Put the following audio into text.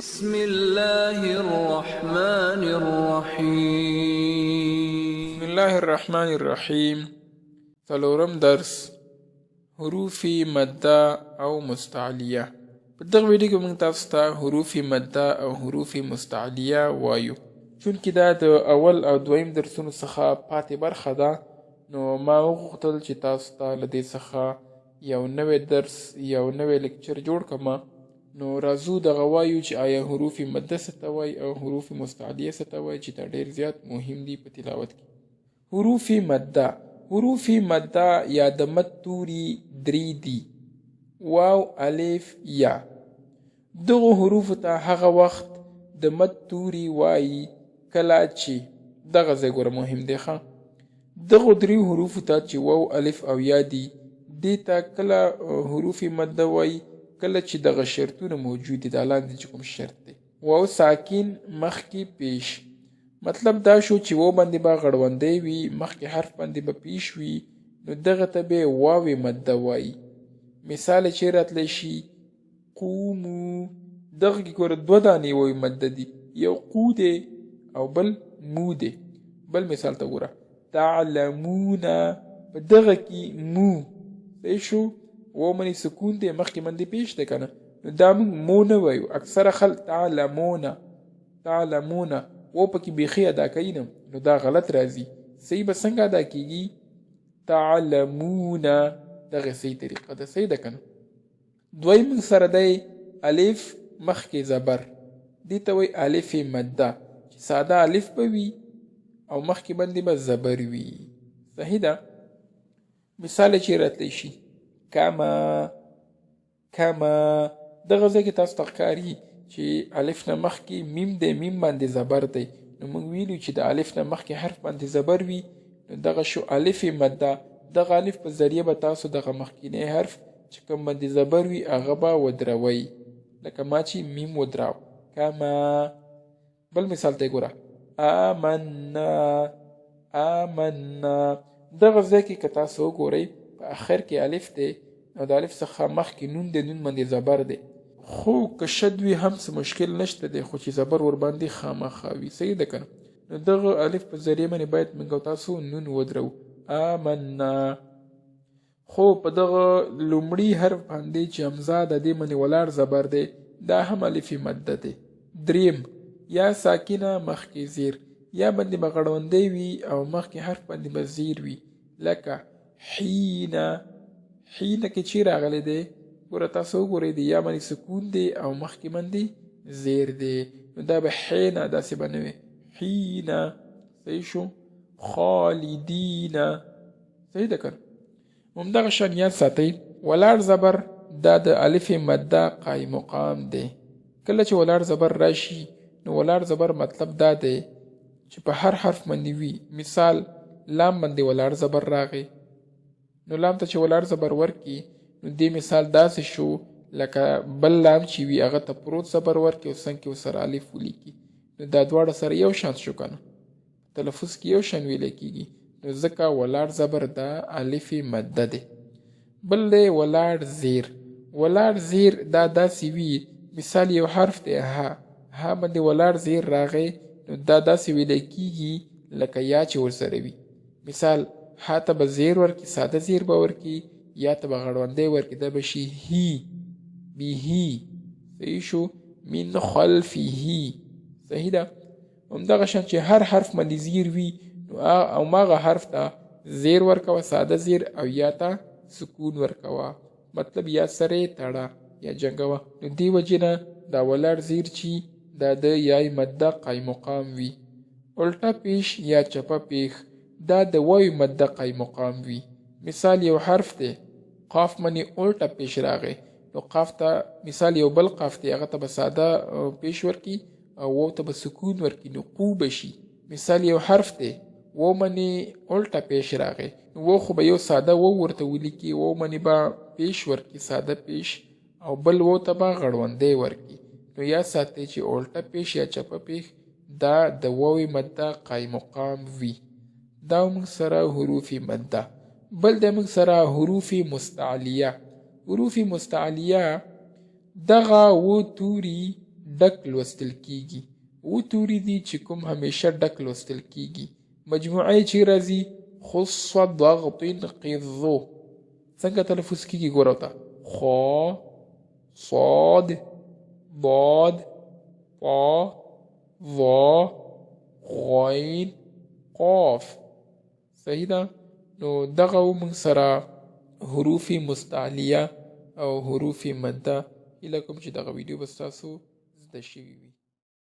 بسم الله الرحمن الرحيم. بسم الله الرحمن الرحیم. څلورم درس، حروف مده او مستعلیه. په دغه ویډیو کې موږ تاسو ته حروف مده او حروف مستعلیه وایو. چونکې دا د اول او دویم درسونو څخه پاتې برخه ده، نو ما وغوښتل چې تاسو ته له دې څخه یو نوی درس، یو نوی لیکچر جوړ کړم. نو راځو دغه وایو چې آیا حروف مده څه ته وایي او حروف مستعلیه څه ته وایي، چې دا ډېر زیات مهم دي په تلاوت کې. حروف مده، حروف مده یا د مد توري درې دي، واو، الف، یا. دغو حروفو ته هغه وخت د مد توري وایي کله چې دغه ځای ګوره مهم دی ښه. دغو دریو حروفو ته چې واو، الف او یا دي، دې ته کله حروف مده وایي؟ کله چې دغه شرطونه موجود دي. دا لاندې چې کوم شرط دی، واو ساکن مخکې پیش، مطلب دا شو چې واو باندې به غړوندی وي، مخکې حرف باندې به پیش وي، نو دغه ته به واوې مده وایي. مثال یې چې راتلی شي قومو، دغه کې ګوره دوه دانې واوې مده دي، یو قو دی او بل مو دی. بل مثال ته ګوره، تعلمون، په دغه کې مو صحیح شو، واو منې سکون دی، مخکې باندې پیش دی که نه، نو دا موږ مو نه وایو. اکثره خلک تعلمون تعلمون واو پکې بیخي ادا کوي نه، نو دا غلط راځي. صحیح به څنګه ادا کیږي؟ تعلمون، دغه صحیح طریقه ده، صحیح ده که نه؟ دویم موږ سره دی الف مخکې زبر، دې ته وایي الف مده، چې ساده الف به وي او مخکې باندې به زبر وي، صحیح ده؟ مثال یې چې راتلی شي کما، کما، دغه ځای کې تاسو ته ښکاري چې الف نه مخکې میم دی، میم باندې زبر دی، نو موږ ویلو چې د الف نه مخکې حرف باندې زبر وي، نو دغه شو الف مده. دغه الف په ذریعه به تاسو دغه مخکینی حرف چې کوم باندې زبر وي هغه به ودروئ، لکه ما چې میم ودراو کما. بل مثال ته ګوره، آمنا، آمنا، دغه ځای کې که تاسو وګورئ په اخر کې الف دی او د الف څخه مخکې نون دی، نون باندې زبر دی، خو که شد وي هم څه مشکل نشته دی، خو چې زبر ورباندې خامخا وي، صحیح ده که نه؟ نو دغه الف په ذریعه باندې باید موږ او تاسو نون ودرو، آمنا. خو په دغه لومړي حرف باندې چې همزه ده دې باندې ولاړ زبر دی، دا هم الف مده دی. دریم، یا ساکنه مخکې زیر، یا باندې به غړوندی وي او مخکې حرف باندې به زیر وي، لکه حینه. حینه کې چې راغلی دی، ګوره تاسو وګورئ، دی یا باندې سکون دی او مخکې باندې زیر دی، نو دا به حینه داسې به نه وي، حینه، صحیح شو؟ خالدینه، صحیح ده که نه؟ همدغه شان یاد ساتئ، ولاړ زبر دا د الف مده قایم مقام دی. کله چې ولاړ زبر راشي نو ولاړ زبر مطلب دا دی چې په هر حرف باندې وي. مثال لام باندې ولاړ زبر راغی، نو لام ته چې ولاړ زبر ورکي نو دې مثال داسې شو لکه بل لام چې وي هغه ته پروت زبر ورکي او څنګ کې ورسره الف ولیکي، نو دا دواړه سره یو شان شو که نه، تلفظ کې یو شان ویل کېږي، نو ځکه ولاړ زبر دا الف مده دی. بل دی ولاړ زیر، ولاړ زیر دا داسې وي، مثال یو حرف دی ها، ها باندې ولاړ زیر راغی، نو دا داسې ویل کېږي لکه یا چې ورسره وي. مثال ها ته به زیر ورکي، ساده زیر به ورکي، یا ته به غړوندی ورکي، دا به شي هی، به، صحیح شو؟ من خلفه، صحیح ده؟ همدغه شان چې هر حرف باندې زیر وي نو هماغه حرف ته زیر ورکوه، ساده زیر، او یا ته سکون ورکوه، مطلب یا سره یې تړه یا جنګوه. نو دې وجې نه دا ولاړ زیر چې دا د یای مده قایم مقام وي. الټه پیش یا چپه پیښ دا د واوې مده قایم مقام وي. مثال یو حرف دی قاف باندې الټه پیش راغی، نو قاف ته مثال یو بل قاف دی هغه ته به ساده پیش ورکي او واو ته به سکون ورکي، نو قو به شي. مثال یو حرف دی واو باندې الټه پیش راغی، نو واو خو به یو ساده واو ورته ولیکي، واو باندې به پیش ورکي ساده پیش، او بل واو ته به غړوندی ورکي. نو یا ساتئ چې الټه پیش یا چپه پیش دا د واوې مده قایم مقام وي. دا موږ سره حروف مده. بل دی موږ سره حروف مستعلیه. حروف مستعلیه دغه و توري ډک لوستل کیږي. اووه توري دي چې کوم همیشه ډک لوستل کیږي. مجموعه یې چې راځي خص ضغط قضو. څنګه تلفظ کیږي ګوره ورته خا صاد ضاد طا ظا غین قاف. صحیح ده. نو دغه وو موږ سره حروف مستعلیه او حروف مده. هیله کوم چې دغه ویډیو به ستاسو زده شوي وي.